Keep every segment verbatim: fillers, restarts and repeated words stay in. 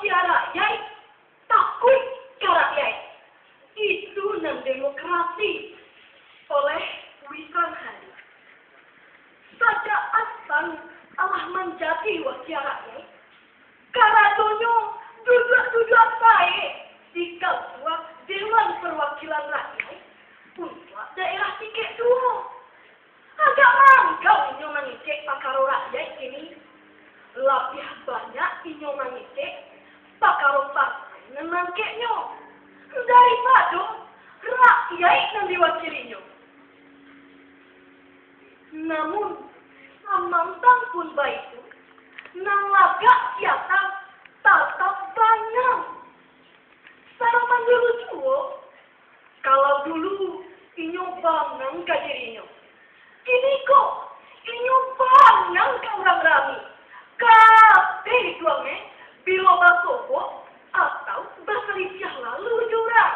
Wakia rakyat takuik ka rakyat. Itu nan demokrasi. Oleh Wisan Hadi. Sajak Atang alah manjadi wakia rakyat, karadonyo duduak-duduak sae di Kantua Dewan Perwakilan Rakyat untuak daerah tingkek duo. Agak manggau inyo mangecek pakaro rakyat kini. Labiah banyak inyo mangecek pakaro partai nan mangkeknyo, daripado rakyat nan diwakilinyo. Namun, samantang pun baitu, nan lagak siasang tatap bangang. Saraman dulu juo, kalau dulu inyo bangang ka dirinyo, kini ko inyo bangang ka urang rami. Kabeh duangeh bilo basobok atau basalisiah lalu jo urang.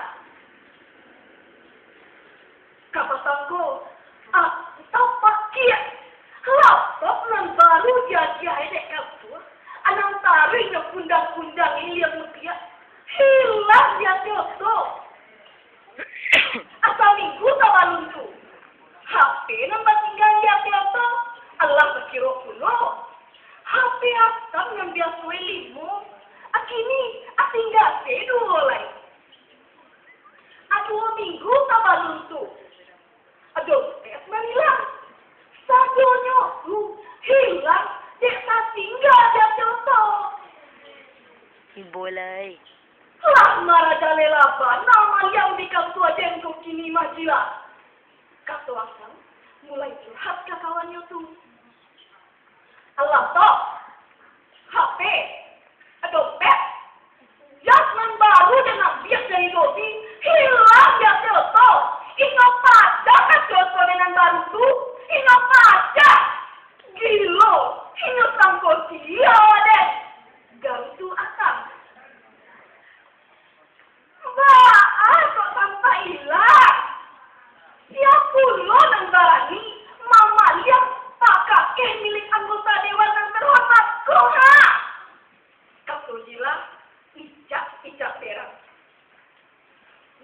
Ka pasangko, ah, tapakiak laptop nan baru diagiah dek Kantua, anang taruih jo kundang-kundang ilia mutiak, hilang di ateh oto. Asa minggu sabalun tu, H P nan batinggang di ateh oto, alah bakiro pulo. H P Atang nan biaso e limo, a kini a tingga se duo lai. A duo minggu sabalun tu, dompet nan ilang. Sadonyo tu hilang dek tatingga di ateh oto. Ibo lai. Lah marajalela bana maliang di Kantua Dengko kini mah, Jila, kato Atang mulai curhat ka kawannyo tu. Laptop, H P, dompet, jas nan baru den ambiak dari lobi, hilang di ateh oto. Inyo pacah ka ateh oto den nan baru tu, inyo pacah. Gilo, inyo sangko sia den, garu tu Atang. Baa kok sampai ilang? Sia pulo nan barani mamaliang pakakeh milik anggota dewan nan terhormat ko, ha? Kato Jila, icak-icak perang.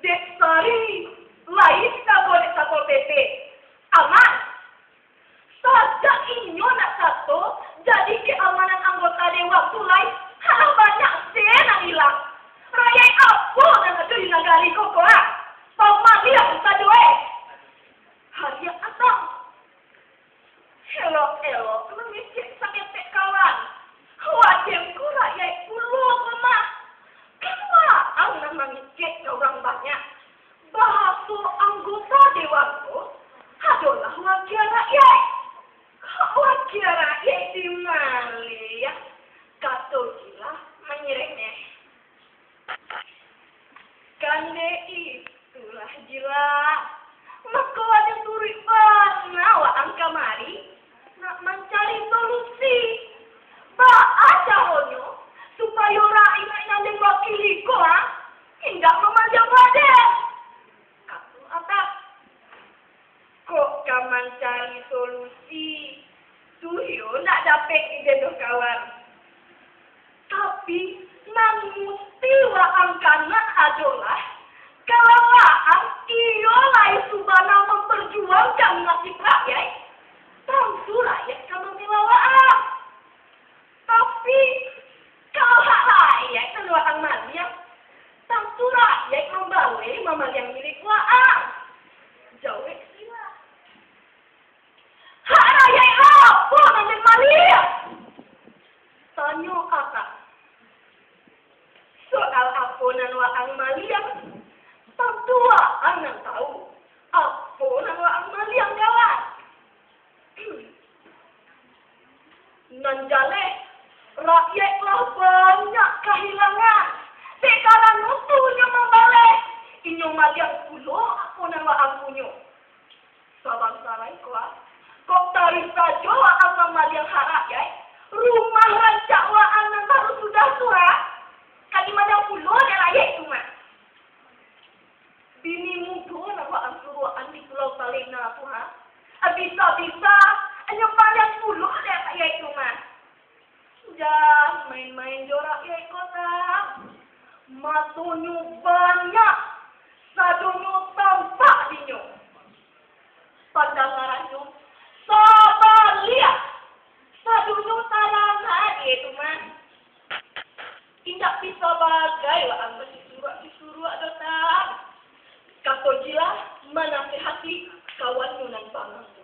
Dek Sari, lain kato dek Satpol P P. Aman. Sajak inyo nak sato, jadi keamanan anggota dewan tu lai, alah banyak se nan ilang. Rakyat apo nan ado di nagari ko, ko, ah? Pamaliang sajo, eh! Hariak Atang. Elok-elok mangecek saketek kawan. Waden ko rakyat pulo ko mah. Kan waang nan mangecek ka urang banyak. Bahaso anggota dewan ko adolah wakia rakyat. Kok wakia rakyat dimaliang? Kato Jila manyereneh. Kan dek itulah, Jila, mako waden turuik bana waang kamari, nak mancari solusi. Baa caronyo supayo rakyat nan den wakili ko, ha, indak mamaliang waden? Kato Atang. Kok ka mancari solusi, tu iyo ndak dapek di den doh, kawan. Tapi, nan musti waang kanai adolah, kalau waang iyo lai subana mamparjuangkan nasib rakyat, tantu rakyat ka mambela waang. Tapi, kalau hak rakyat nan waang maliang, tantu rakyat mambaleh mamaliang milik waang. Jawek sila. Hak rakyat apo nan den maliang? Tanyo Atang. Soal apo nan waang maliang, tantu waang nan tau. Apo nan waang maliang, kawan? Nan jaleh, rakyat lah banyak kahilangan. Dek karano tu inyo mambaleh, inyo maliang pulo apo nan waang punyo. Sabanta lai ko, ah. Kok taruih sajo waang mamaliang hak rakyat, rumah rancak waang nan baru sudah tu, ha, ka dimaliang pulo dek rakyat tu mah. Bini mudo nan waang suruakan di Pulau Salena tu, ha, bisa-bisa nyo maliang pulo dek rakyat tu mah. Jan Main-main jo rakyat ko, Tang. Matonyo banyak, sadonyo tampak dinyo. Pandangarannyo sabaliak, sadonyo talangah di itu mah. Indak bisa bagai waang basisuruak-sisuruak doh, Tang. Kato Jilah manasihati kawannyo nan bangang tu.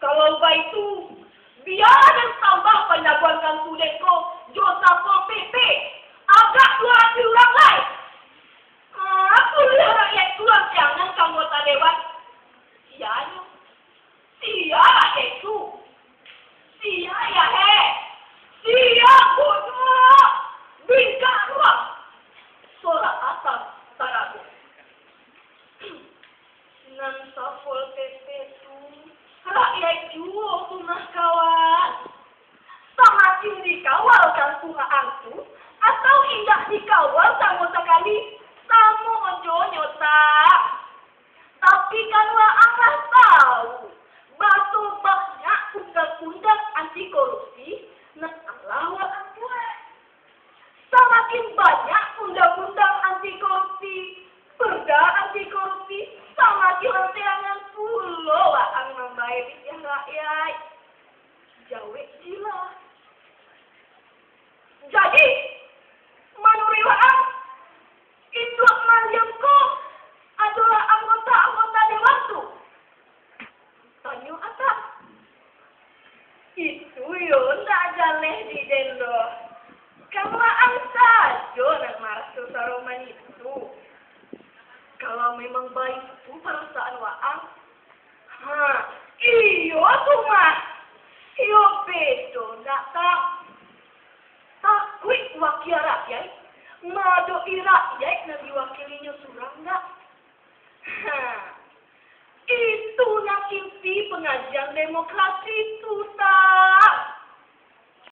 Kalau baitu, bia den tambah panjagoan Kangku den ko jo Satpol P P, agak duo ratuih urang lai. Ah, kuliah rakyat tu, jangan ka anggota dewan. Sianyo, sia rakyat tu. Sia ya he, sia bodoh, bingkak ruang. Sorak atang tarago. Nan Satpol P P tu, rakyat juo tu mah, kawan. Samakin dikawal Kangku Maang tu, atau indak dikawal samo sakali, samo jo nyo, Tang. Tapi kan waang lah tahu, baso banyak undang-undang anti korupsi nan alah waang buek. Samakin banyak undang-undang anti korupsi, perda anti korupsi, samakin ranteangan pulo waang mambayar pitih rakyat. Jawek Jilah. Jadi, manuruik waang, induak Mariam ko adolah anggota-anggota dewan tu? Tanyo Atang. Itu yo ndak jaleh di den doh. Kan waang sajo nan maraso saroman itu. Kalau memang baitu parasaan waang, ha, iyo tu mah. Iyo bedo ndak, Tang? Takuik wakil rakyat, maadoki rakyat nan diwakilinyo surang ndak? Ha, itu nan inti pangajian demokrasi.